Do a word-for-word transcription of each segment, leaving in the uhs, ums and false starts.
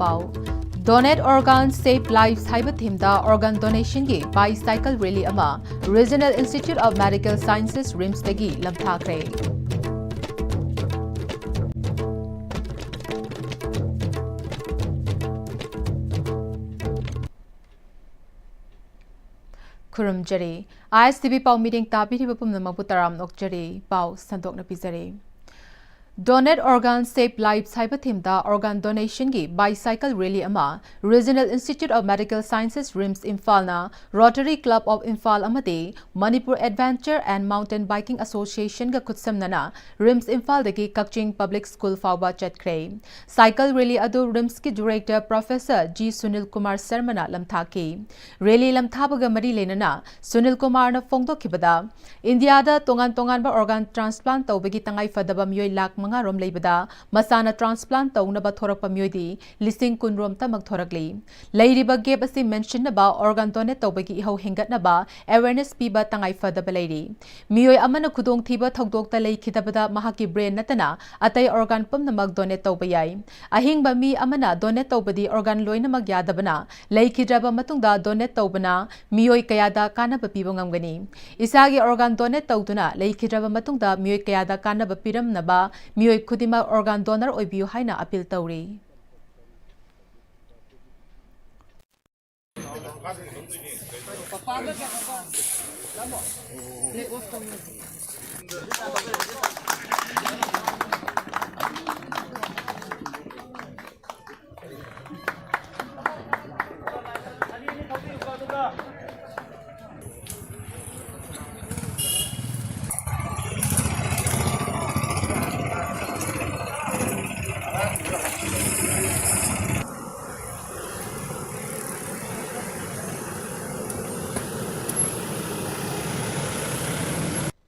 ꯄꯥꯎ꯫ Donate Organ Save Lives ꯍꯥꯏꯕ ꯊꯤꯝꯗ ꯑꯣꯔꯒꯥꯟ ꯗꯣꯅꯦꯁꯟꯒꯤ ꯕꯥꯏ ꯁꯥꯏꯀꯜ ꯔꯦꯂꯤ ꯑꯃ Regional Institute of Medical Sciences, ꯔꯤꯝꯁꯇꯒꯤ ꯂꯝꯊꯥꯈ꯭ꯔꯦ꯫ ꯈꯨꯔꯨꯝꯖꯔꯤ꯫ ꯑꯥꯏ ꯑꯦꯁ ꯇꯤ ꯚꯤ ꯄꯥꯎ ꯃꯤꯠꯌꯦꯡ ꯇꯥꯕꯤꯔꯤꯕ ꯄꯨꯝꯅꯃꯛꯄꯨ ꯇꯔꯥꯝꯅ ꯑꯣꯛꯆꯔꯤ꯫ ꯄꯥꯎ ꯁꯟꯗꯣꯛꯅ ꯄꯤꯖꯔꯤ꯫ Donate Organ Save Lives ꯍꯥꯏꯕ ꯊꯤꯝꯗ ꯑꯣꯔꯒꯥꯟ ꯗꯣꯅꯦꯁꯟꯒꯤ ꯕꯥꯏ ꯁꯥꯏꯀꯜ ꯔꯦꯂꯤ ꯑꯃ Regional Institute of Medical Sciences, RIMS ꯏꯝꯐꯥꯜꯅ Rotary Club of ꯏꯝꯐꯥꯜ ꯑꯃꯗꯤ Manipur Adventure and Mountain Biking Association ꯒ ꯈꯨꯠꯁꯝꯅꯅ ꯔꯤꯝꯁ ꯏꯝꯐꯥꯜꯗꯒꯤ ꯀꯛꯆꯤꯡ ꯄꯕ꯭ꯂꯤꯛ ꯁ꯭ꯀꯨꯜ ꯐꯥꯎꯕ ꯆꯠꯈ꯭ꯔꯦ꯫ ꯁꯥꯏꯀꯜ ꯔꯦꯂꯤ ꯑꯗꯨ ꯔꯤꯝꯁꯀꯤ director professor G Sunil Kumar ꯁꯔꯃꯅ ꯂꯝꯊꯥꯈꯤ꯫ ꯔꯦꯂꯤ ꯂꯝꯊꯥꯕꯒ ꯃꯔꯤ ꯂꯩꯅꯅ ꯁꯨꯅꯤꯜ ꯀꯨꯃꯥꯔꯅ ꯐꯣꯡꯗꯣꯛꯈꯤꯕꯗ, ꯏꯟꯗꯤꯌꯥꯗ ꯇꯣꯉꯥꯟ ꯇꯣꯉꯥꯟꯕ ꯑꯣꯔꯒꯥꯟ ꯇ꯭ꯔꯥꯟꯁꯄ꯭ꯂꯥꯟ ꯇꯧꯕꯒꯤ ꯇꯉꯥꯏꯐꯗꯕ ꯃꯤꯑꯣꯏ ꯂꯥꯈ ꯃꯉꯥ ꯔꯣꯝ ꯂꯩꯕꯗ, ꯃꯁꯥꯅ ꯇ꯭ꯔꯥꯟꯁꯄ꯭ꯂꯥꯟ ꯇꯧꯅꯕ ꯊꯣꯔꯛꯄ ꯃꯤꯑꯣꯏꯗꯤ ꯂꯤꯁꯤꯡ ꯀꯨꯟ ꯔꯣꯝꯇꯃꯛ ꯊꯣꯔꯛꯂꯤ꯫ ꯂꯩꯔꯤꯕ ꯒꯦꯞ ꯑꯁꯤ ꯃꯦꯟꯁꯤꯟꯅꯕ ꯑꯣꯔꯒꯥꯟ ꯗꯣꯅꯦꯠ ꯇꯧꯕꯒꯤ ꯏꯍꯧ ꯍꯦꯟꯒꯠꯅꯕ ꯑꯦꯋꯦꯔꯅꯦꯁ ꯄꯤꯕ ꯇꯉꯥꯏꯐꯗꯕ ꯂꯩꯔꯤ꯫ ꯃꯤꯑꯣꯏ ꯑꯃꯅ ꯈꯨꯗꯣꯡꯊꯤꯕ ꯊꯧꯗꯣꯛꯇ ꯂꯩꯈꯤꯗꯕꯗ ꯃꯍꯥꯛꯀꯤ ꯕ꯭ꯔꯦꯟ ꯅꯠꯇꯅ ꯑꯇꯩ ꯑꯣꯔꯒꯥꯟ ꯄꯨꯝꯅꯃꯛ ꯗꯣꯅꯦꯠ ꯇꯧꯕ ꯌꯥꯏ꯫ ꯑꯍꯤꯡꯕ ꯃꯤ ꯑꯃꯅ ꯗꯣꯅꯦꯠ ꯇꯧꯕꯗꯤ ꯑꯣꯔꯒꯥꯟ ꯂꯣꯏꯅꯃꯛ ꯌꯥꯗꯕꯅ, ꯂꯩꯈꯤꯗ꯭ꯔꯕ ꯃꯇꯨꯡꯗ ꯗꯣꯅꯦꯠ ꯇꯧꯕꯅ ꯃꯤꯑꯣꯏ ꯀꯌꯥꯗ ꯀꯥꯟꯅꯕ ꯄꯤꯕ ꯉꯝꯒꯅꯤ꯫ ꯏꯁꯥꯒꯤ ꯑꯣꯔꯒꯥꯟ ꯗꯣꯅꯦꯠ ꯇꯧꯗꯨꯅ ꯂꯩꯈꯤꯗ꯭ꯔꯕ ꯃꯇꯨꯡꯗ ꯃꯤꯑꯣꯏ ꯀꯌꯥꯗ ꯀꯥꯟꯅꯕ ꯄꯤꯔꯝꯅꯕ ꯃꯤꯑꯣꯏ ꯈꯨꯗꯤꯡꯃꯛ ꯑꯣꯔꯒꯥꯟ ꯗꯣꯅꯔ ꯑꯣꯏꯕꯤꯌꯨ ꯍꯥꯏꯅ ꯑꯄꯤꯜ ꯇꯧꯔꯤ꯫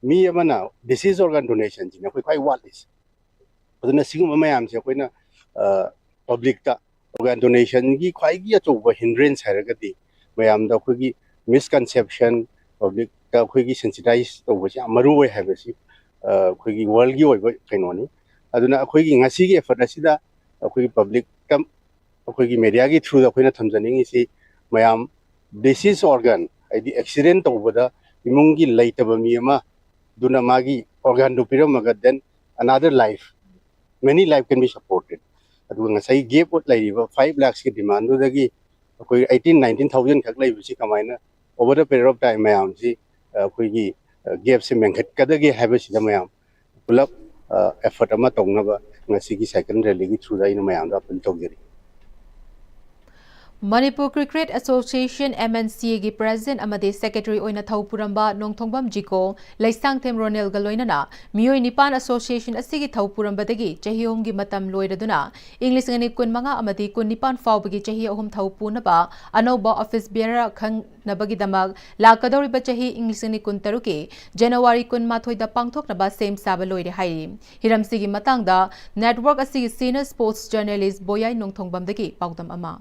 ꯃꯤ ꯑꯃꯅ ꯗꯤꯁꯤꯁ ꯑꯣꯔꯒꯥꯟ ꯗꯣꯅꯦꯁꯟꯁꯤꯅ ꯑꯩꯈꯣꯏ ꯈ꯭ꯋꯥꯏ ꯋꯥꯠꯂꯤꯁꯦ꯫ ꯑꯗꯨꯅ ꯁꯤꯒꯨꯝꯕ ꯃꯌꯥꯝꯁꯦ ꯑꯩꯈꯣꯏꯅ, ꯑ, ꯄꯕ꯭ꯂꯤꯛꯇ ꯑꯣꯔꯒꯥꯟ ꯗꯣꯅꯦꯁꯟꯒꯤ ꯈ꯭ꯋꯥꯏꯒꯤ ꯑꯆꯧꯕ ꯍꯤꯟꯗ꯭ꯔꯦꯟꯁ ꯍꯥꯏꯔꯒꯗꯤ ꯃꯌꯥꯝꯗ ꯑꯩꯈꯣꯏꯒꯤ ꯃꯤꯁꯀꯟꯁꯦꯞꯁꯟ, ꯄꯕ꯭ꯂꯤꯛꯇ ꯑꯩꯈꯣꯏꯒꯤ ꯁꯦꯟꯁꯤꯇꯥꯏꯁ ꯇꯧꯕꯁꯦ ꯌꯥꯝ ꯃꯔꯨ ꯑꯣꯏ ꯍꯥꯏꯕꯁꯤ, ꯑ, ꯑꯩꯈꯣꯏꯒꯤ ꯋꯥꯔꯜꯒꯤ ꯑꯣꯏꯕ ꯀꯩꯅꯣꯅꯤ꯫ ꯑꯗꯨꯅ ꯑꯩꯈꯣꯏꯒꯤ ꯉꯁꯤꯒꯤ ꯑꯦꯐꯔꯠ ꯑꯁꯤꯗ ꯑꯩꯈꯣꯏꯒꯤ ꯄꯕ꯭ꯂꯤꯛꯇ ꯑꯩꯈꯣꯏꯒꯤ ꯃꯦꯗꯤꯌꯥꯒꯤ ꯊ꯭ꯔꯨꯗ ꯑꯩꯈꯣꯏꯅ ꯊꯝꯖꯅꯤꯡꯉꯤꯁꯤ, ꯃꯌꯥꯝ ꯗꯤꯁꯤꯁ ꯑꯣꯔꯒꯥꯟ, ꯍꯥꯏꯗꯤ ꯑꯦꯛꯁꯤꯗꯦꯟ ꯇꯧꯕꯗ ꯏꯃꯨꯡꯒꯤ ꯂꯩꯇꯕ ꯃꯤ ꯑꯃ ꯑꯗꯨꯅ ꯃꯥꯒꯤ ꯑꯣꯔꯒꯥꯟꯗꯨ ꯄꯤꯔꯝꯃꯒ, then another life, many life can be supported. ꯑꯗꯨꯒ ꯉꯁꯥꯏ ꯒꯦꯞ ꯂꯩꯔꯤꯕ ꯐꯥꯏꯚ ꯂꯥꯛꯁꯀꯤ ꯗꯤꯃꯥꯟꯗꯨꯗꯒꯤ ꯑꯩꯈꯣꯏ ꯑꯩꯠꯇꯤꯟ ꯅꯥꯏꯟꯇꯤꯟ ꯊꯥꯎꯖꯟ ꯈꯛ ꯂꯩꯕꯁꯤ ꯀꯃꯥꯏꯅ over the period of time ꯃꯌꯥꯝꯁꯤ ꯑꯩꯈꯣꯏꯒꯤ ꯒꯦꯞꯁꯦ ꯃꯦꯟꯈꯠꯀꯗꯒꯦ ꯍꯥꯏꯕꯁꯤꯗ ꯃꯌꯥꯝ ꯄꯨꯂꯞ ꯑꯦꯐꯔꯠ ꯑꯃ ꯇꯧꯅꯕ ꯉꯁꯤꯒꯤ ꯁꯥꯏꯀꯜ ꯔꯦꯂꯤꯒꯤ ꯊ꯭ꯔꯨꯗ ꯑꯩꯅ ꯃꯌꯥꯝꯗ ꯑꯄꯤꯜ ꯇꯧꯖꯔꯤ꯫ ꯃꯅꯤꯄꯨꯔ ꯀ꯭ꯔꯤꯀꯦꯠ ꯑꯦꯁꯣꯁꯤꯌꯦꯁꯟ, MNCAꯒꯤ ꯄ꯭ꯔꯦꯁꯤꯗꯦꯟꯠ ꯑꯃꯗꯤ ꯁꯦꯀ꯭ꯔꯦꯇꯔꯤ ꯑꯣꯏꯅ ꯊꯧ ꯄꯨꯔꯝꯕ ꯅꯣꯡꯊꯣꯡꯕꯝ ꯖꯤꯀꯣ, ꯂꯩꯁꯥꯡꯊꯦꯝ ꯔꯣꯅꯦꯜꯒ ꯂꯣꯏꯅꯅ ꯃꯤꯑꯣꯏ ꯅꯤꯄꯥꯟ ꯑꯦꯁꯣꯁꯤꯌꯦꯁꯟ ꯑꯁꯤꯒꯤ ꯊꯧ ꯄꯨꯔꯝꯕꯗꯒꯤ ꯆꯍꯤ ꯑꯍꯨꯝꯒꯤ ꯃꯇꯝ ꯂꯣꯏꯔꯗꯨꯅ ꯏꯪ ꯂꯤꯁꯤꯡ ꯑꯅꯤ ꯀꯨꯟꯃꯉꯥ ꯑꯃꯗꯤ ꯀꯨꯟꯅꯤꯄꯥꯟ ꯐꯥꯎꯕꯒꯤ ꯆꯍꯤ ꯑꯍꯨꯝ ꯊꯧ ꯄꯨꯅꯕ ꯑꯅꯧꯕ ꯑꯣꯐꯤꯁ ꯕꯤꯌꯔ ꯈꯟꯅꯕꯒꯤꯗꯃꯛ ꯂꯥꯛꯀꯗꯧꯔꯤꯕ ꯆꯍꯤ ꯏꯪ ꯂꯤꯁꯤꯡ ꯑꯅꯤ ꯀꯨꯟꯇꯔꯨꯛꯀꯤ ꯖꯅꯋꯥꯔꯤ ꯀꯨꯟꯃꯥꯊꯣꯏꯗ ꯄꯥꯡꯊꯣꯛꯅꯕ ꯁꯦꯝ ꯁꯥꯕ ꯂꯣꯏꯔꯦ ꯍꯥꯏꯔꯤ꯫ ꯍꯤꯔꯝꯁꯤꯒꯤ ꯃꯇꯥꯡꯗ ꯅꯦꯠꯋꯥꯔꯛ ꯑꯁꯤꯒꯤ ꯁꯤꯅꯤꯌꯔ ꯁ꯭ꯄꯣꯔꯠꯁ ꯖꯔꯅꯦꯂꯤꯁ ꯕꯣꯌꯥꯏ ꯅꯣꯡꯊꯣꯡꯕꯝꯗꯒꯤ ꯄꯥꯎꯗꯝ ꯑꯃ꯫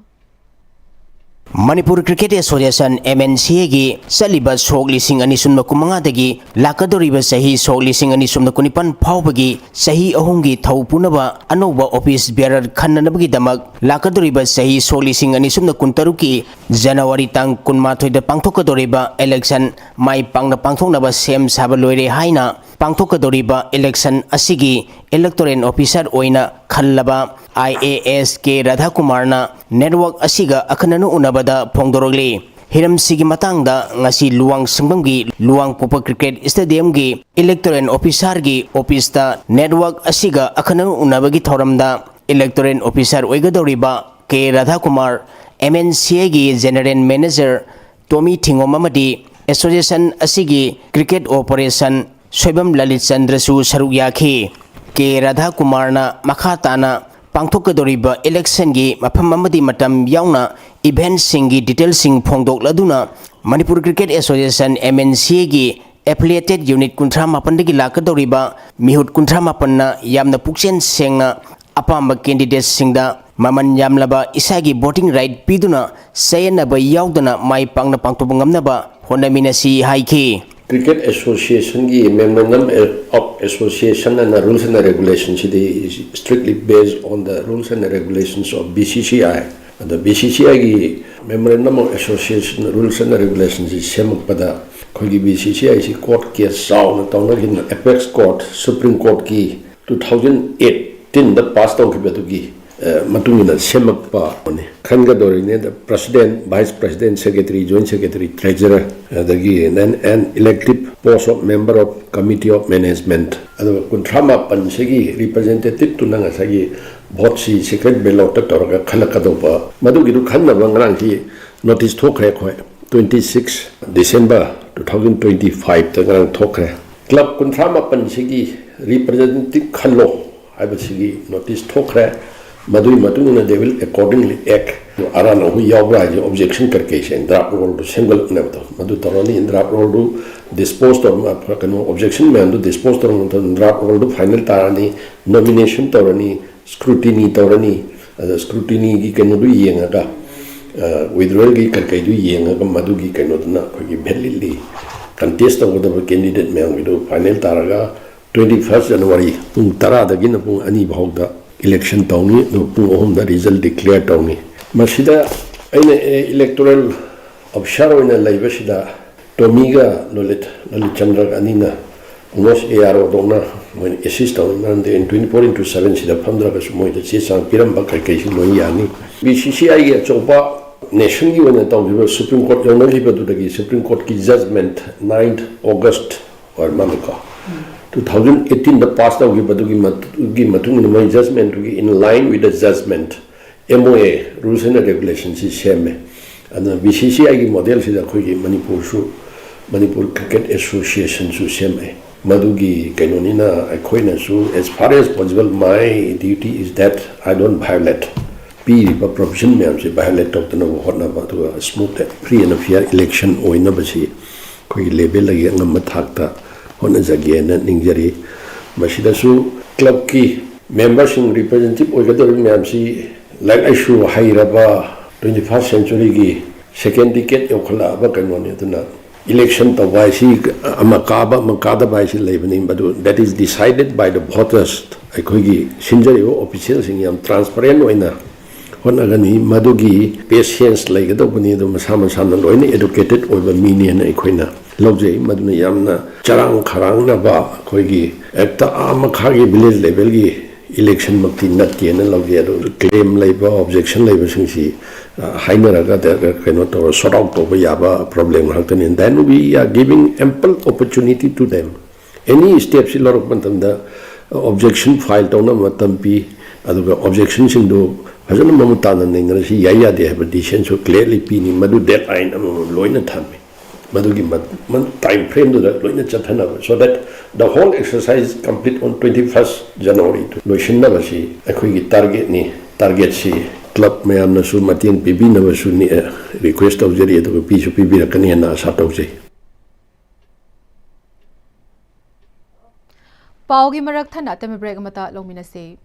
ꯃꯅꯤꯄꯨꯔ ꯀ꯭ꯔꯤꯀꯦꯠ ꯑꯦꯁꯣꯁꯤꯌꯦꯁꯟ, MNCAꯒꯤ ꯆꯠꯂꯤꯕ ꯁꯣꯛ ꯂꯤꯁꯤꯡ ꯑꯅꯤ ꯁꯨꯞꯅ ꯀꯨꯟꯃꯉꯥꯗꯒꯤ ꯂꯥꯛꯀꯗꯧꯔꯤꯕ ꯆꯍꯤ ꯁꯣꯛ ꯂꯤꯁꯤꯡ ꯑꯅꯤ ꯁꯨꯞꯅ ꯀꯨꯟꯅꯤꯄꯥꯟ ꯐꯥꯎꯕꯒꯤ ꯆꯍꯤ ꯑꯍꯨꯝꯒꯤ ꯊꯧ ꯄꯨꯅꯕ ꯑꯅꯧꯕ ꯑꯣꯐꯤꯁ ꯕꯤꯌꯔ ꯈꯟꯅꯅꯕꯒꯤꯗꯃꯛ ꯂꯥꯛꯀꯗꯧꯔꯤꯕ ꯆꯍꯤ ꯁꯣꯛ ꯂꯤꯁꯤꯡ ꯑꯅꯤ ꯁꯨꯞꯅ ꯀꯨꯟꯇꯔꯨꯛꯀꯤ ꯖꯅꯋꯥꯔꯤ ꯇꯥꯡ ꯀꯨꯟꯃꯥꯊꯣꯏꯗ ꯄꯥꯡꯊꯣꯛꯀꯗꯧꯔꯤꯕ ꯏꯂꯦꯛꯁꯟ ꯃꯥꯏ ꯄꯥꯛꯅ ꯄꯥꯡꯊꯣꯛꯅꯕ ꯁꯦꯝ ꯁꯥꯕ ꯂꯣꯏꯔꯦ ꯍꯥꯏꯅ ꯄꯥꯡꯊꯣꯛꯀꯗꯧꯔꯤꯕ ꯏꯂꯦꯛꯁꯟ ꯑꯁꯤꯒꯤ ꯏꯂꯦꯛꯇꯣꯔꯦꯜ ꯑꯣꯐꯤꯁꯥꯔ ꯑꯣꯏꯅ ꯈꯜꯂꯕ IAS ꯀꯦ ꯔꯥꯙꯥꯀꯨꯃꯥꯔꯅ ꯅꯦꯠꯋꯥꯔꯛ ꯑꯁꯤꯒ ꯑꯈꯟꯅꯅ ꯎꯅꯕꯗ ꯐꯣꯡꯗꯣꯔꯛꯂꯤ꯫ ꯍꯤꯔꯝꯁꯤꯒꯤ ꯃꯇꯥꯡꯗ ꯉꯁꯤ ꯂꯨꯋꯥꯡꯁꯪꯕꯝꯒꯤ ꯂꯨꯋꯥꯡꯄꯣꯛꯄ ꯀ꯭ꯔꯤꯀꯦꯠ ꯁ꯭ꯇꯦꯗꯤꯌꯝꯒꯤ ꯏꯂꯦꯛꯇꯣꯔꯦꯜ ꯑꯣꯐꯤꯁꯥꯔꯒꯤ ꯑꯣꯐꯤꯁꯇ ꯅꯦꯠꯋꯥꯔꯛ ꯑꯁꯤꯒ ꯑꯈꯟꯅꯅ ꯎꯅꯕꯒꯤ ꯊꯧꯔꯝꯗ ꯏꯂꯦꯛꯇꯣꯔꯦꯜ ꯑꯣꯐꯤꯁꯥꯔ ꯑꯣꯏꯒꯗꯧꯔꯤꯕ ꯀꯦ ꯔꯥꯙꯥꯀꯨꯃꯥꯔ, MNCAꯒꯤ ꯖꯦꯅꯔꯦꯜ ꯃꯦꯅꯦꯖꯔ ꯇꯣꯃꯤ ꯊꯤꯉꯣꯝ ꯑꯃꯗꯤ ꯑꯦꯁꯣꯁꯤꯌꯦꯁꯟ ꯑꯁꯤꯒꯤ ꯀ꯭ꯔꯤꯀꯦꯠ ꯑꯣꯄꯔꯦꯁꯟ ꯁꯣꯏꯕꯝ ꯂꯂꯤꯠ ꯆꯟꯗ꯭ꯔꯁꯨ ꯁꯔꯨꯛ ꯌꯥꯈꯤ꯫ ꯀꯦ ꯔꯥꯙꯥꯀꯨꯃꯥꯔꯅ ꯃꯈꯥ ꯇꯥꯅ ꯄꯥꯡꯊꯣꯛꯀꯗꯧꯔꯤꯕ ꯏꯂꯦꯛꯁꯟꯒꯤ ꯃꯐꯝ ꯑꯃꯗꯤ ꯃꯇꯝ ꯌꯥꯎꯅ ꯏꯚꯦꯟꯠꯁꯤꯡꯒꯤ ꯗꯤꯇꯦꯜꯁꯤꯡ ꯐꯣꯡꯗꯣꯛꯂꯗꯨꯅ ꯃꯅꯤꯄꯨꯔ ꯀ꯭ꯔꯤꯀꯦꯠ ꯑꯦꯁꯣꯁꯤꯌꯦꯁꯟ, MNCAꯒꯤ ꯑꯦꯐꯤꯂꯤꯌꯦꯇꯦꯗ ꯌꯨꯅꯤꯠ ꯀꯨꯟꯊ꯭ꯔꯥ ꯃꯥꯄꯟꯗꯒꯤ ꯂꯥꯛꯀꯗꯧꯔꯤꯕ ꯃꯤꯍꯨꯠ ꯀꯨꯟꯊ꯭ꯔꯥ ꯃꯥꯄꯟꯅ ꯌꯥꯝꯅ ꯄꯨꯛꯆꯦꯜ ꯁꯦꯡꯅ ꯑꯄꯥꯝꯕ ꯀꯦꯟꯗꯤꯗꯦꯠꯁꯤꯡꯗ ꯃꯃꯜ ꯌꯥꯝꯂꯕ ꯏꯁꯥꯒꯤ ꯚꯣꯇꯤꯡ ꯔꯥꯏꯠ ꯄꯤꯗꯨꯅ ꯆꯌꯦꯠꯅꯕ ꯌꯥꯎꯗꯅ ꯃꯥꯏ ꯄꯥꯛꯅ ꯄꯥꯡꯊꯣꯛꯄ ꯉꯝꯅꯕ ꯍꯣꯠꯅꯃꯤꯟꯅꯁꯤ ꯍꯥꯏꯈꯤ꯫ Cricket Associationꯒꯤ Memorandum of Association and Rules and Regulations CD strictly based on the rules and regulations of B C C I꯫ ꯑꯗꯣ B C C Iꯒꯤ Memorandum of Association Rules and Regulations ꯁꯤ ꯁꯦꯝꯃꯛꯄꯗ ꯑꯩꯈꯣꯏꯒꯤ B C C I ꯁꯤ court case ꯆꯥꯎꯅ ꯇꯧꯅꯈꯤꯗꯅ Apex Court, Supreme Courtꯀꯤ two thousand eighteenꯗ pass ꯇꯧꯈꯤꯕꯗꯨꯒꯤ, ꯑ, ꯃꯇꯨꯡ ꯏꯟꯅ ꯁꯦꯝꯃꯛꯄꯅꯤ꯫ ꯈꯟꯒꯗꯧꯔꯤꯅꯦ꯫ The President, Vice President, Secretary, Joint Secretary, Treasurer, ꯑꯗꯒꯤ then an elective post of member of Committee of Management꯫ ꯑꯗꯨꯒ ꯀꯨꯟꯊ꯭ꯔꯥ ꯃꯥꯄꯟꯁꯤꯒꯤ representative ꯇꯨꯅ ꯉꯁꯥꯏꯒꯤ vote ꯁꯤ secret ballot ꯇ ꯇꯧꯔꯒ ꯈꯜꯂꯛꯀꯗꯧꯕ, ꯃꯗꯨꯒꯤꯗꯨ ꯈꯟꯅꯕ ꯉꯔꯥꯡꯁꯤ notice ꯊꯣꯛꯈ꯭ꯔꯦ ꯑꯩꯈꯣꯏ꯫ Twenty six December two thousand twenty five ꯇ ꯉꯔꯥꯡ ꯊꯣꯛꯈ꯭ꯔꯦ꯫ Club ꯀꯨꯟꯊ꯭ꯔꯥ ꯃꯥꯄꯟꯁꯤꯒꯤ representative ꯈꯜꯂꯣ ꯍꯥꯏꯕꯁꯤꯒꯤ notice ꯊꯣꯛꯈ꯭ꯔꯦ꯫ ꯃꯗꯨꯒꯤ ꯃꯇꯨꯡ ꯏꯟꯅ they will accordingly act꯫ ꯑꯔꯥꯟ ꯑꯍꯣꯏ ꯌꯥꯎꯕ꯭ꯔꯥ ꯍꯥꯏꯁꯦ objection ꯀꯔꯤ ꯀꯩꯁꯦ draft roll ꯗꯨ ꯁꯦꯝꯒꯠꯂꯛꯅꯕꯗꯣ ꯃꯗꯨ ꯇꯧꯔꯅꯤ꯫ Draft roll ꯗꯨ dispose ꯇꯧꯔ, ꯀꯩꯅꯣ, objection ꯃꯌꯥꯝꯗꯨ dispose ꯇꯧꯔꯕ ꯃꯇꯨꯡꯗ draft roll ꯗꯨ final ꯇꯥꯔꯅꯤ, nomination ꯇꯧꯔꯅꯤ, scrutiny ꯇꯧꯔꯅꯤ꯫ ꯑꯗ scrutiny ꯒꯤ ꯀꯩꯅꯣꯗꯨ ꯌꯦꯡꯉꯒ, ꯑ, withdrawal ꯒꯤ ꯀꯔꯤ ꯀꯩꯗꯨ ꯌꯦꯡꯉꯒ ꯃꯗꯨꯒꯤ ꯀꯩꯅꯣꯗꯨꯅ ꯑꯩꯈꯣꯏꯒꯤ validly contest ꯇꯧꯒꯗꯕ candidate ꯃꯌꯥꯝꯒꯤꯗꯨ final ꯇꯥꯔꯒ twenty first January ꯄꯨꯡ ꯇꯔꯥꯗꯒꯤꯅ ꯄꯨꯡ ꯑꯅꯤ ꯐꯥꯎꯗ election ꯇꯧꯅꯤ꯫ ꯑꯗꯨ ꯄꯨꯡ ꯑꯍꯨꯝꯗ result declare ꯇꯧꯅꯤ꯫ ꯃꯁꯤꯗ ꯑꯩꯅ, ꯑꯦ, electoral officer ꯑꯣꯏꯅ ꯂꯩꯕꯁꯤꯗ ꯇꯣꯃꯤꯒ ꯂꯂꯤꯠ, ꯂꯂꯤꯠ ꯆꯟꯗ꯭ꯔꯒ ꯑꯅꯤꯅ almost A R O ꯗꯧꯅ ꯃꯣꯏꯅ assist ꯇꯧꯔꯤ꯫ ꯃꯔꯝꯗꯤ twenty four into seven ꯁꯤꯗ ꯐꯝꯗ꯭ꯔꯒꯁꯨ ꯃꯣꯏꯗ ꯆꯦ ꯆꯥꯡ ꯄꯤꯔꯝꯕ ꯀꯩꯀꯩꯁꯨ ꯂꯣꯏ ꯌꯥꯅꯤ꯫ B C C I ꯒꯤ ꯑꯆꯧꯕ nation ꯒꯤ ꯑꯣꯏꯅ ꯇꯧꯈꯤꯕ Supreme Court ꯌꯧꯅꯈꯤꯕꯗꯨꯗꯒꯤ Supreme Court ꯀꯤ judgment ninth August ꯑꯣꯏꯔ ꯃꯥꯜꯂꯦꯀꯣ, two thousand eighteen ꯗ pass ꯇꯧꯈꯤꯕꯗꯨꯒꯤ ꯃꯇꯨꯡ, ꯒꯤ ꯃꯇꯨꯡ ꯏꯟꯅ ꯃꯣꯏ judgment ꯇꯨꯒꯤ in line with the judgment M O A, rules and regulation ꯁꯤ ꯁꯦꯝꯃꯦ꯫ ꯑꯗꯨꯅ B C C I ꯒꯤ model ꯁꯤꯗ ꯑꯩꯈꯣꯏꯒꯤ ꯃꯅꯤꯄꯨꯔꯁꯨ, Manipur Cricket Association ꯁꯨ ꯁꯦꯝꯃꯛꯑꯦ꯫ ꯃꯗꯨꯒꯤ ꯀꯩꯅꯣꯅꯤꯅ ꯑꯩꯈꯣꯏꯅꯁꯨ, as far as possible, my duty is that I don't violate꯫ ꯄꯤꯔꯤꯕ provision ꯃꯌꯥꯝꯁꯦ violate ꯇꯧꯗꯅꯕ ꯍꯣꯠꯅꯕ, ꯑꯗꯨꯒ smooth, free and fair election ꯑꯣꯏꯅꯕꯁꯤ ꯑꯩꯈꯣꯏꯒꯤ level ꯗꯒꯤ ꯑꯉꯝꯕ ꯊꯥꯛꯇ ꯍꯣꯠꯅꯖꯒꯦꯅ ꯅꯤꯡꯖꯔꯤ꯫ ꯃꯁꯤꯗꯁꯨ club ꯀꯤ member ꯁꯤꯡ representative ꯑꯣꯏꯒꯗꯧꯔꯤꯕ ꯃꯌꯥꯝꯁꯤ ꯂꯥꯏꯔꯤꯛ ꯂꯥꯏꯁꯨ ꯍꯩꯔꯕ twenty first century ꯒꯤ second decade ꯌꯧꯈꯠꯂꯛꯑꯕ ꯀꯩꯅꯣꯅꯤ꯫ ꯑꯗꯨꯅ Election ꯇꯧꯕ ꯍꯥꯏꯁꯤ ꯑꯃ ꯀꯥꯕ ꯑꯃ ꯀꯥꯗꯕ ꯍꯥꯏꯁꯤ ꯂꯩꯕꯅꯤ, ꯃꯗꯨ that is decided by the voters꯫ ꯑꯩꯈꯣꯏꯒꯤ ꯁꯤꯟꯖꯔꯤꯕ officialꯁꯤꯡ ꯌꯥꯝ transparent ꯑꯣꯏꯅ ꯍꯣꯠꯅꯒꯅꯤ꯫ ꯃꯗꯨꯒꯤ patience ꯂꯩꯒꯗꯧꯕꯅꯤ꯫ ꯑꯗꯨ ꯃꯁꯥ ꯃꯁꯥꯅ ꯂꯣꯏꯅ educated ꯑꯣꯏꯕ ꯃꯤꯅꯦꯅ ꯑꯩꯈꯣꯏꯅ ꯂꯧꯖꯩ꯫ ꯃꯗꯨꯅ ꯌꯥꯝꯅ ꯆꯔꯥꯡ ꯈꯔꯥꯡꯅꯕ, ꯑꯩꯈꯣꯏꯒꯤ ꯍꯦꯛꯇ ꯑꯥ ꯃꯈꯥꯒꯤ village levelꯒꯤ election ꯃꯛꯇꯤ ꯅꯠꯇꯦꯅ ꯂꯧꯖꯩ꯫ ꯑꯗꯨ claim ꯂꯩꯕ, objection ꯂꯩꯕꯁꯤꯡꯁꯤ, ꯑ, ꯍꯥꯏꯅꯔꯒ ꯗ-, ꯀꯩꯅꯣ ꯇꯧꯔ sort out ꯇꯧꯕ ꯌꯥꯕ problem ꯉꯥꯛꯇꯅꯤ꯫ Then we are giving ample opportunity to them꯫ Any stepꯁꯤ ꯂꯧꯔꯛꯄ ꯃꯇꯝꯗ objection file ꯇꯧꯅꯕ ꯃꯇꯝ ꯄꯤ, ꯑꯗꯨꯒ objectionꯁꯤꯡꯗꯨ ꯐꯖꯅ ꯃꯃꯨꯠ ꯇꯥꯅ ꯅꯩꯅꯔꯁꯤ, ꯌꯥꯏ ꯌꯥꯗꯦ ꯍꯥꯏꯕ decisionꯁꯨ clearly ꯄꯤꯅꯤ꯫ ꯃꯗꯨ deadline ꯑꯃꯃꯝ ꯂꯣꯏꯅ ꯊꯝꯃꯤ꯫ ꯃꯗꯨꯒꯤ ꯃ-, ꯃ-, time frameꯗꯨꯗ ꯂꯣꯏꯅ ꯆꯠꯊꯅꯕ, so that the whole exercise complete on twenty first January ꯗꯨ ꯂꯣꯏꯁꯤꯟꯅꯕꯁꯤ ꯑꯩꯈꯣꯏꯒꯤ targetꯅꯤ꯫ Targetꯁꯤ club ꯃꯌꯥꯝꯅꯁꯨ ꯃꯇꯦꯡ ꯄꯤꯕꯤꯅꯕꯁꯨ ꯅꯤ-, ꯑ, request ꯇꯧꯖꯔꯤ, ꯑꯗꯨꯒ ꯄꯤꯁꯨ ꯄꯤꯕꯤꯔꯛꯀꯅꯤ ꯍꯥꯏꯅ ꯑꯥꯁꯥ ꯇꯧꯖꯩ꯫ ꯄꯥꯎꯒꯤ ꯃꯔꯛ ꯊꯠꯅ ꯑꯇꯦꯟꯕ break ꯑꯃꯇ ꯂꯧꯃꯤꯟꯅꯁꯤ꯫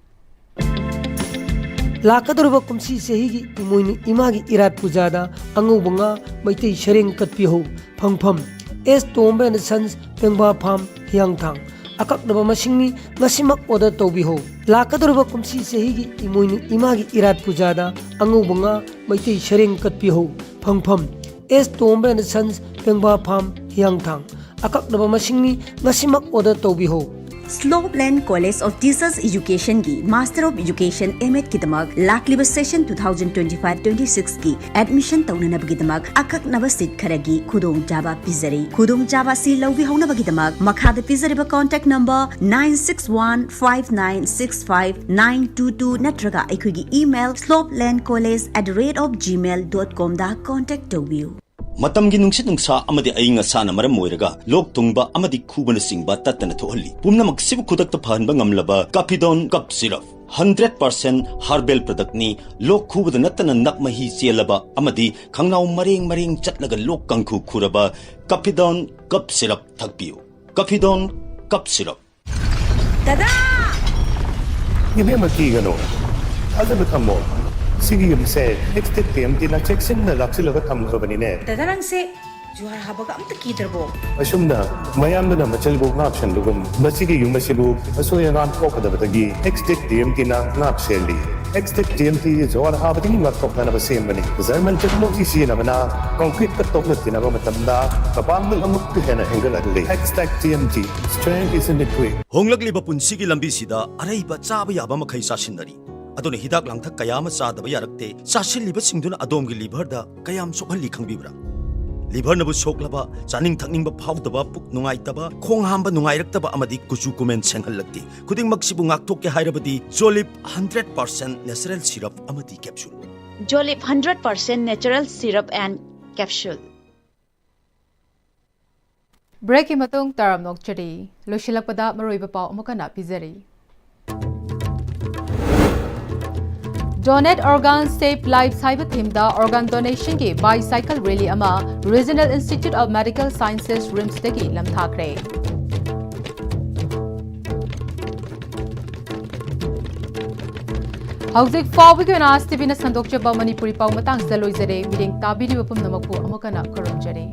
ꯂꯥꯛꯀꯗꯧꯔꯤꯕ ꯀꯨꯝꯁꯤ ꯆꯍꯤꯒꯤ ꯏꯃꯣꯏꯅꯨ ꯏꯃꯥꯒꯤ ꯏꯔꯥꯠ ꯄꯨꯖꯥꯗ ꯑꯉꯧꯕ ꯉꯥ, ꯃꯩꯇꯩ ꯁꯔꯦꯡ ꯀꯠꯄꯤꯍꯧ꯫ ꯐꯪꯐꯝ, ꯑꯦꯁ ꯇꯣꯝꯕ and Sons ꯄꯦꯡꯕꯥ farm, ꯍꯤꯌꯥꯡꯊꯥꯡ꯫ ꯑꯀꯛꯅꯕ ꯃꯁꯤꯡꯅꯤ꯫ ꯉꯁꯤꯃꯛ order ꯇꯧꯕꯤꯍꯧ꯫ ꯂꯥꯛꯀꯗꯧꯔꯤꯕ ꯀꯨꯝꯁꯤ ꯆꯍꯤꯒꯤ ꯏꯃꯣꯏꯅꯨ ꯏꯃꯥꯒꯤ ꯏꯔꯥꯠ ꯄꯨꯖꯥꯗ ꯑꯉꯧꯕ ꯉꯥ, ꯃꯩꯇꯩ ꯁꯔꯦꯡ ꯀꯠꯄꯤꯍꯧ꯫ ꯐꯪꯐꯝ, ꯑꯦꯁ ꯇꯣꯝꯕ and Sons ꯄꯦꯡꯕꯥ farm, ꯍꯤꯌꯥꯡꯊꯥꯡ꯫ ꯑꯀꯛꯅꯕ ꯃꯁꯤꯡꯅꯤ꯫ ꯉꯁꯤꯃꯛ order ꯇꯧꯕꯤꯍꯧ꯫ Slopeland College of Teachers Educationꯒꯤ Master of Education M.Ed ꯒꯤꯗꯃꯛ ꯂꯥꯛꯂꯤꯕ session two thousand twenty five twenty sixꯀꯤ admission ꯇꯧꯅꯅꯕꯒꯤꯗꯃꯛ ꯑꯀꯛꯅꯕ seat ꯈꯔꯒꯤ ꯈꯨꯗꯣꯡꯆꯥꯕ ꯄꯤꯖꯔꯤ꯫ ꯈꯨꯗꯣꯡꯆꯥꯕ ꯑꯁꯤ ꯂꯧꯕꯤꯍꯧꯅꯕꯒꯤꯗꯃꯛ ꯃꯈꯥꯗ ꯄꯤꯖꯔꯤꯕ contact number nine six one five nine six five nine two two ꯅꯠꯇ꯭ꯔꯒ ꯑꯩꯈꯣꯏꯒꯤ email slopelandcollege at the rate of gmail dot comꯗ contact ꯇꯧꯕꯤꯌꯨ꯫ ꯃꯇꯝꯒꯤ ꯅꯨꯡꯁꯤꯠ ꯅꯨꯡꯁꯥ ꯑꯃꯗꯤ ꯑꯏꯪ ꯑꯁꯥꯅ ꯃꯔꯝ ꯑꯣꯏꯔꯒ ꯂꯣꯛ ꯊꯨꯡꯕ ꯑꯃꯗꯤ ꯈꯨꯕꯅꯆꯤꯡꯕ ꯇꯠꯇꯅ ꯊꯣꯛꯍꯜꯂꯤ꯫ ꯄꯨꯝꯅꯃꯛꯁꯤꯕꯨ ꯈꯨꯗꯛꯇ ꯐꯍꯟꯕ ꯉꯝꯂꯕ Cappidone Cough Syrup, hundred percent herbal productꯅꯤ꯫ ꯂꯣꯛ ꯈꯨꯕꯗ ꯅꯠꯇꯅ ꯅꯞ ꯃꯍꯤ ꯆꯦꯜꯂꯕ ꯑꯃꯗꯤ ꯈꯪꯅꯥꯎ ꯃꯔꯦꯡ ꯃꯔꯦꯡ ꯆꯠꯂꯒ ꯂꯣꯛ ꯀꯥꯡꯈꯨ ꯈꯨꯔꯕ Cappidone Cough Syrup ꯊꯛꯄꯤꯌꯨ꯫ Cappidone Cough Syrup꯫ ꯗꯗꯥ! ꯏꯕꯦꯝꯃ, ꯀꯤꯒꯅꯨ꯫ ꯊꯥꯖꯕ ꯊꯝꯃꯣ꯫ ꯁꯤꯒꯤ ꯌꯨꯝꯁꯦ ꯍꯦꯛꯁꯇꯦꯛ ꯇꯤ ꯑꯦꯝ ꯇꯤꯅ ꯆꯦꯛꯁꯤꯟꯅ ꯂꯥꯛꯁꯤꯜꯂꯒ ꯊꯝꯈ꯭ꯔꯕꯅꯤꯅꯦ꯫ ꯗꯗꯥ, ꯅꯪꯁꯦ ꯖꯨꯍꯥꯔ ꯍꯥꯕꯒ ꯑꯝꯇ ꯀꯤꯗ꯭ꯔꯕꯣ? ꯑꯁꯨꯝꯅ ꯃꯌꯥꯝꯗꯨꯅ ꯃꯆꯜꯕꯨ ꯉꯥꯛ ꯁꯦꯟꯕꯒꯨꯝ ꯃꯁꯤꯒꯤ ꯌꯨꯝ ꯑꯁꯤꯕꯨ ꯑꯁꯣꯏ ꯑꯉꯥꯝ ꯊꯣꯛꯀꯗꯕꯗꯒꯤ ꯑꯦꯛꯁꯇꯦꯛ ꯇꯤ ꯑꯦꯝ ꯇꯤꯅ ꯉꯥꯛ ꯁꯦꯜꯂꯤ꯫ ꯑꯦꯛꯁꯇꯦꯛ ꯇꯤ ꯑꯦꯝ ꯇꯤ ꯖꯨꯍꯥꯔ ꯍꯥꯕꯗꯒꯤ ꯉꯥꯛꯊꯣꯛꯅꯅꯕ ꯁꯦꯝꯕꯅꯤ꯫ ꯖꯔꯃꯟ ꯇꯦꯛꯅꯣꯂꯣꯖꯤ ꯁꯤꯖꯤꯟꯅꯕꯅ ꯀꯪꯀ꯭ꯔꯤꯠꯀ ꯇꯣꯛꯅ ꯇꯤꯟꯅꯕ ꯃꯇꯝꯗ ꯃꯄꯥꯡꯒꯜ ꯑꯃꯨꯛꯀ ꯍꯦꯟꯅ ꯍꯦꯟꯒꯠꯍꯜꯂꯤ꯫ Extech T M T, strength is in the grit. ꯍꯣꯡꯂꯛꯂꯤꯕ ꯄꯨꯟꯁꯤꯒꯤ ꯂꯝꯕꯤꯁꯤꯗ ꯑꯔꯩꯕ ꯆꯥꯕ ꯌꯥꯕ ꯃꯈꯩ ꯆꯥꯁꯤꯟꯅꯔꯤ꯫ ꯑꯗꯨꯅ ꯍꯤꯗꯥꯛ ꯂꯥꯡꯊꯛ ꯀꯌꯥ ꯑꯃ ꯆꯥꯗꯕ ꯌꯥꯔꯛꯇꯦ꯫ ꯆꯥꯁꯤꯜꯂꯤꯕꯁꯤꯡꯗꯨꯅ ꯑꯗꯣꯝꯒꯤ ꯂꯤꯚꯔꯗ ꯀꯌꯥꯝ ꯁꯣꯛꯍꯜꯂꯤ ꯈꯪꯕꯤꯕ꯭ꯔꯥ? ꯂꯤꯚꯔꯅꯕꯨ ꯁꯣꯛꯂꯕ, ꯆꯥꯅꯤꯡ ꯊꯛꯅꯤꯡꯕ ꯐꯥꯎꯗꯕ, ꯄꯨꯛ ꯅꯨꯡꯉꯥꯏꯇꯕ, ꯈꯣꯡ ꯍꯥꯝꯕ ꯅꯨꯡꯉꯥꯏꯔꯛꯇꯕ ꯑꯃꯗꯤ ꯀꯨꯆꯨ ꯀꯨꯃꯦꯟ ꯁꯦꯡꯍꯜꯂꯛꯇꯦ꯫ ꯈꯨꯗꯤꯡꯃꯛꯁꯤꯕꯨ ꯉꯥꯛꯊꯣꯛꯀꯦ ꯍꯥꯏꯔꯕꯗꯤ ꯖꯣꯂꯤꯞ ꯍꯟꯗ꯭ꯔꯦꯠ ꯄꯥꯔꯁꯦꯟ ꯅꯦꯆꯔꯦꯜ ꯁꯤꯔꯞ ꯑꯃꯗꯤ capsule. Jolip hundred percent natural syrup and capsule. ꯕ꯭ꯔꯦꯛꯀꯤ ꯃꯇꯨꯡ ꯇꯥꯔꯝ ꯅꯣꯛꯆꯔꯤ꯫ ꯂꯣꯏꯁꯤꯜꯂꯛꯄꯗ ꯃꯔꯨꯑꯣꯏꯕ ꯄꯥꯎ ꯑꯃꯨꯛ ꯍꯟꯅ ꯄꯤꯖꯔꯤ꯫ Donate Organ Save Lives ꯍꯥꯏꯕ ꯊꯤꯝꯗ ꯑꯣꯔꯒꯥꯟ ꯗꯣꯅꯦꯁꯟꯒꯤ ꯕꯥꯏꯁꯥꯏꯀꯜ ꯔꯦꯂꯤ ꯑꯃ Regional Institute of Medical Sciences, ꯔꯤꯝꯁꯇꯒꯤ ꯂꯝꯊꯥꯈ꯭ꯔꯦ꯫ ꯍꯧꯖꯤꯛ ꯐꯥꯎꯕꯒꯤ ꯑꯣꯏꯅ ꯑꯥꯁ ꯇꯤꯚꯤꯅ ꯁꯟꯗꯣꯛꯆꯕ ꯃꯅꯤꯄꯨꯔꯤ ꯄꯥꯎ ꯃꯇꯥꯡꯁꯤꯗ ꯂꯣꯏꯖꯔꯦ꯫ ꯃꯤꯠꯌꯦꯡ ꯇꯥꯕꯤꯔꯤꯕ ꯄꯨꯝꯅꯃꯛꯄꯨ ꯑꯃꯨꯛ ꯍꯟꯅ ꯈꯨꯔꯨꯝꯖꯔꯤ꯫